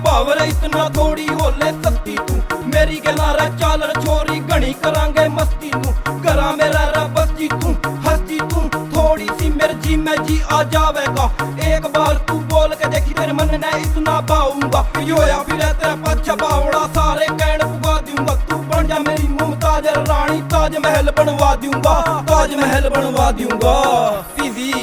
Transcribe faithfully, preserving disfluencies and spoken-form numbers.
भावर इतना थोड़ी होले सस्ती तू, मेरी गला रे चालर छोरी, घणी करांगे मस्ती तू। घरा मेरा रा बस्ती तू, हस्ती तू, थोड़ी सी मेरे जी में जी आ जावेगा। एक बार तू बोल के देखी, तेरे मन ने इतना पाऊंगा। यो या फिर तेरा पाछा बावड़ा, सारे कैंड पुगा दूंगा। तू बन जा मेरी मुमताज रानी, ताजमहल बनवा दूंगा, ताजमहल बनवा दूंगा। सीधी